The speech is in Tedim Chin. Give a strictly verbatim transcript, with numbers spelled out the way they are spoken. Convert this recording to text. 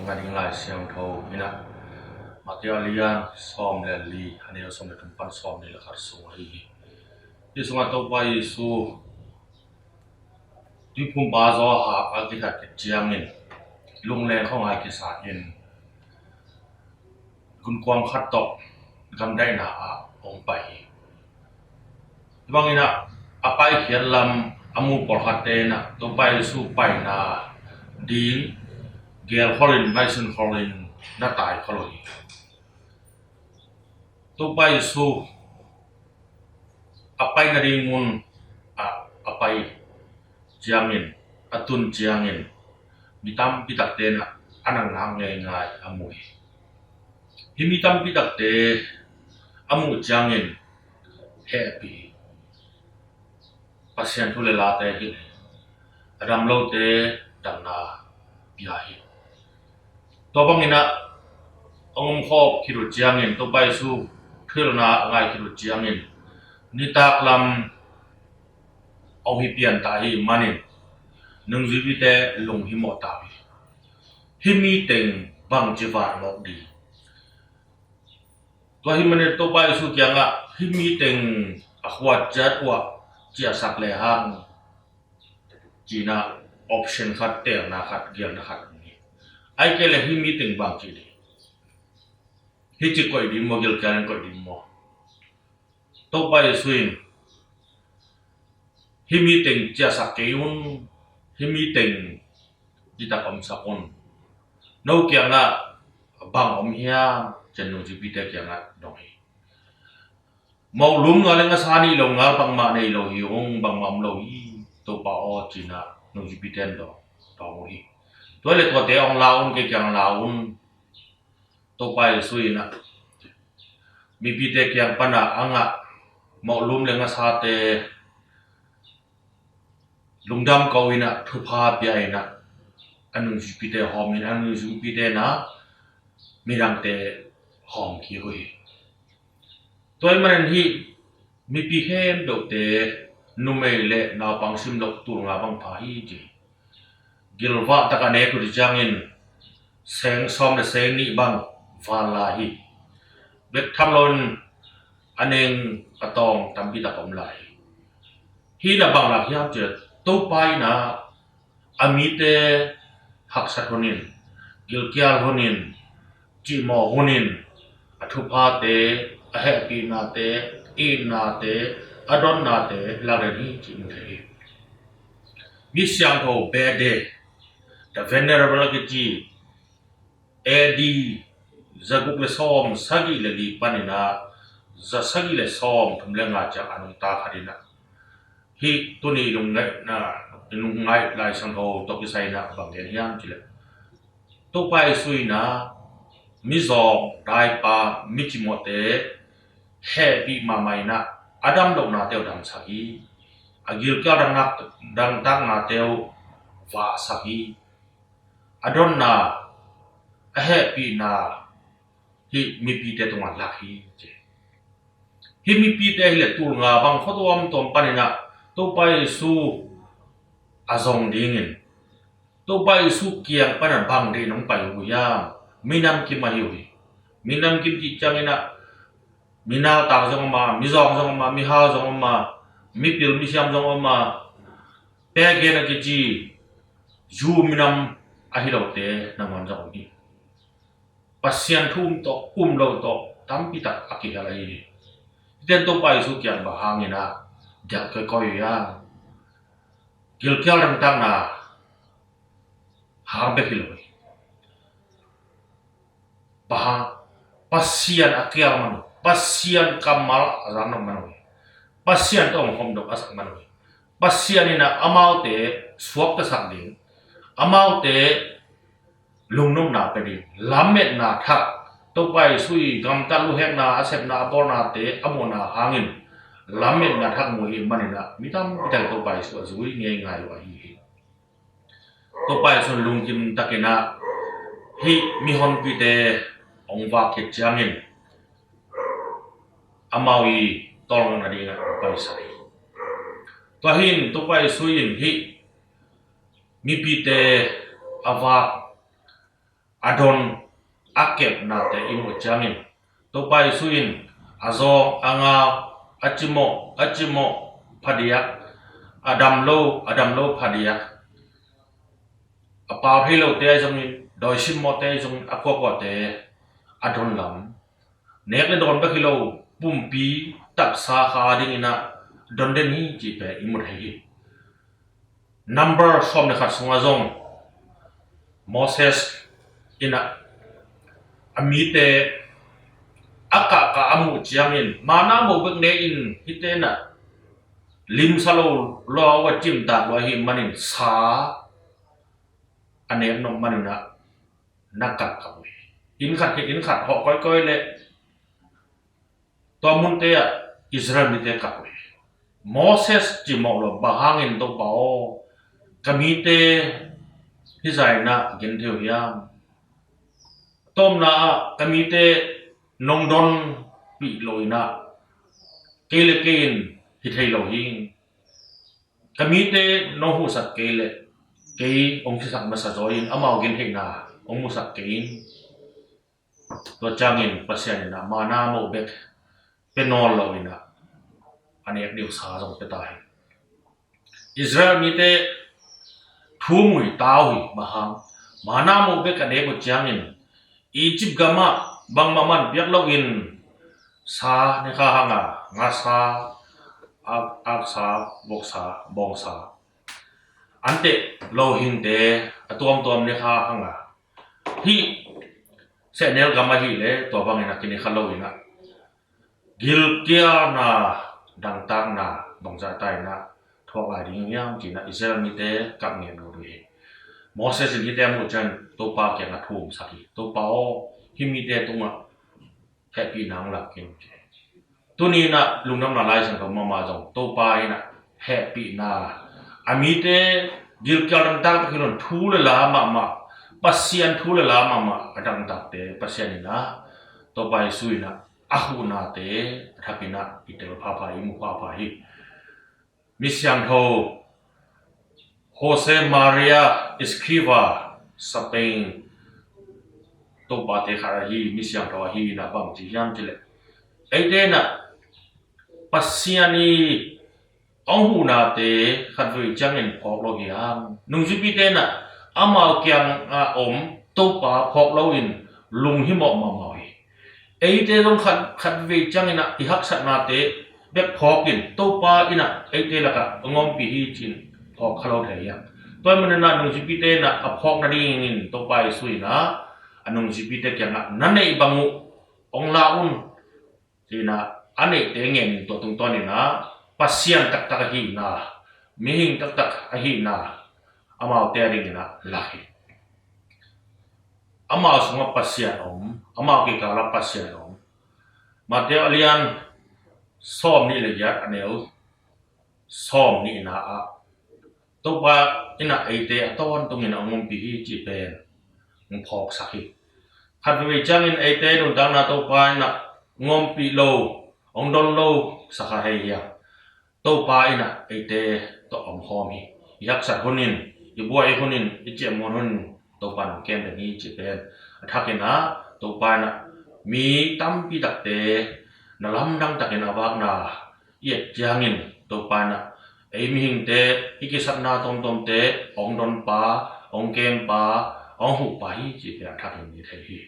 Lai Siangtho in ah Matthai a lian sawm le li, a neu sawm le thum pan sawm nih le khat sung ahi hi. Hih sungah Topa Jesu tuiphumpa Johan a kithat khit ciangin lungleng khawng a kisa in gunkuang khat tawh gamdaihna ah hong pai hi. Hih bangin ah a paikhiat lam a mu pawlkhatte in ah Topa Jesu paina ding gelkholin, ngaihsunkhol in na taikhol uh hi. Topa Jesu a paina ding mun ah a pai ciangin, a tun ciangin mi tampi takte in ah a nang ngak ngeingai a mu hi. Hih mi tampi takte a muh ciangin hehpih hi. Pasian thu le late hi le a dam lote damna pia hi. Tua bangin ah hong om khawm khit uh ciangin, Topa Jesu thuhilhna a ngai khit uh ciangin nitak lam hong hi pian ta ahih manin nungzuipite lunghimawh ta uh hi. Hih mi teng bangci van mawk ding? Tua ahih manin Topa Jesu kiangah hih mi teng a khua ciat uh ah ciahsak lehang ci-in ah option khat, teelna khat, gelna khat om hi. Ahih kei leh hih mi teng bangci ding? Hih ci koih ding maw, gilkial in koih ding maw? Topa Jesu in hih mi teng ciahsak kei un, hih mi teng ditak omsak un. No kiangah bang om hiam, ci-in nungzuipite kiangah dong hi. Moh lum ngal le ngasa nih lo ngal bangmah nei lo hi ung, bangmah om lo hi Topa aw, ci-in ah nungzuipite in dong, dong uh hi. Tua leh tuate hong la un, kei kiang la un. Topa Jesu in ah mipite kiang pan ah a ngah moh lum le ngasate lungdam ko in ah thupha pia in ah a nungzuipite hawm in, a nungzuipite in ah midangte hawm kik uh hi. Tua ahih manin hih mipi khempeuhte numei le naupang simloh tul nga bang pha hi ci. Gilvah tak a nek uh ciangin seng sawm le seng nih bang val lai hi. Bek tham loin a neng a tawng tampi tak om lai hi. Hih in ah bang lak hiam cih leh Topa in ah a mite haksat hunin, gilkial hunin, cihmawh hunin, a thuphate, a hehpihnate, itnate, a dotnate lakden hi cih mu thei hi. Mi siangtho Bede, The Venerable a kici, A D zaguk le sawm sagih le li panin ah za sagih le sawm thum le nga ciang a nungta khat in ah hih tuni lungngaihna, lungngaih Lai Siangtho tawh kisai in ah bang gen hiam cih leh Topa Jesu in ah mizawng, daipa, mi cimawhte hehpih mahmah in ah a dam lohnate uh damsak hi. A gilkial dangtak, dangtaknate uh vahsak hi. A dotna, a hehpihna hih mipite tungah lak hi ci. Hih mipite hi leh tul nga bang khua tuamtuam panin ah Topa Jesu a zong dingin, Topa Jesu kiang pan ah bang deih in hong pai uh hiam? Minam kim ahi uh hi. Minam kim cih ciangin ah minaltang zong om a, mizawng zong om a, mihau zong om a, mipil misiam zong om a, pagan a kici Jew minam ahi lote nangawn zong om hi. Pasian thu um tawh um lo tawh tampi tak a kihel ahi hi. Hihte in Topa Jesu kiang bang hangin ah diah kawikawi uh hiam? Gilkial dangtakna hang bek hi lo hi. Bang hang? Pasian a kial man uh, Pasian kammal a zang nop man uh hi. Pasian tawh hong khom dok a sak man uh hi. Pasian in ah amaute suaktasak ding, amaute lungnopna pia ding, lametna thak, Topa Jesu i gamtat luhekna, a sepna, a bawlnate a muhna hangin lametna thak mu ahih manin ah mi tampi tak in Topa Jesu a zui ngeingai uh ahi hi. Topa Jesu in lungkim takin ah hih mihonpite hong vak khit ciangin amau i tawlnga dingin ah hong paisak hi. Tua hi in Topa Jesu in hih mipite a vak a don, a kepnate i muh ciangin Topa Jesu in a zawng, a ngau, a cimawh, a cimawh phadiak, a dam lo, a dam lo phadiak, a pau thei lote ahi zongin, dawi simmawhte ahi zongin, a kuakuate a don lam, nek le dawn bek hi lo, pumpi taksa kha dinginah don den hi cih pen i mu thei hi. Number sawm le khat sungah zong Moses inah a mite a kahkah a muh ciangin, mana mo bek ne in hite inah limsa lo, lo a cimtak lo ahi manin sa a nek nop maninah na kap kap uh hi. Inn khat khit inn khat hawh koikoi le tua munte ah Israel mite kap uh hi. Moses cimawh lo, bang hangin Topa aw, ka mite hizah inah gen thei uh hiam? Tawpna ah ka mite nong donpih lo inah kei le kei in hi thei lo hi. Ka mite nong huhsak kei le kei hong hisak masa zaw in, amau gentheihna hong musak kei in. Tua ciangin Pasian inah mana mo bek pe nawn lo inah a nek ding sa zong pe ta hi. Israel mite thu mui tau hi, bang hang, mana mo bek a nek uh ciangin Egypt gamah bangmah man piak loin sa ne kha hanga, ngasa, ak, aksa, voksa, bawngsa, ante lo hingte a tuamtuam ne kha hanga, hih sehnel gam ahih le tua bangin a kine kha lo inah gilkialna, dangtakna bangzah ta inah thuak lai ding hiam cinah Israel mite kap ngen lo ding hi. Moses in hite a muh ciang Topa kiangah thu umsak hi. Topa aw, hih mite tungah hehpihna hong lak in ci. Tuni inah lungdamna Lai Siangtho mahmah zong Topa inah hehpihna, a mite gilkial dangtak tak hi lo in thu le la mahmah, Pasian thu le la mahmah a dangtakte Pasian inah Topa Jesu inah a huhnate a thak inah i tel phapha, i mu phapha hi. Misiangtho Jose Maria Escrivá, Spain topate khat ahi, misiangtho ahi inah bang ci hiam cih leh, eite inah Pasian i hong huhnate khatvei ciangin phawk lo hiam? Nungzuipite inah amau kiangah om Topa phawk loin lunghimawh mahmah uh hi. Eite zong khat, khatvei ciangin ah i haksatnate bek phawkin Topa inah eite lakah a ngawmpih hi ci-in phawk kha lo thei hiam? Tua ahih manin ah nungzuipite inah a phawk nadingin Topa Jesu inah a nungzuipite kiangah na neih bang uh hong la un ci-in ah a neihte ngenin tua tungtawn inah Pasian taktak ahihna, mihing taktak ahihna amaute a dingin ah lak hi. Amau sungah Pasian om, amau kikalah Pasian om. Matthai a lian sawm nih le giat, a neu sawm nihna ah Topa inah eite a tawntungin a ngawmpih hi cih pen hong phawksak hi. Khatvei ciangin eite nuntakna Topa inah ngawmpih lo, hong don lo sa kha hi hiam? Topa inah eite tawh omkhawm hi. I haksat hunin, i buai hunin, i ciamnuih hunin Topa in hong kem den hi cih pen a thak inah Topa inah mi tampi takte na lamdang takin a vakna i et ciangin Topa inah ei mihingte i kisapna tuamtuamte hong donpa, hong kempa, hong huhpa hi cih pen a thakin i thei hi.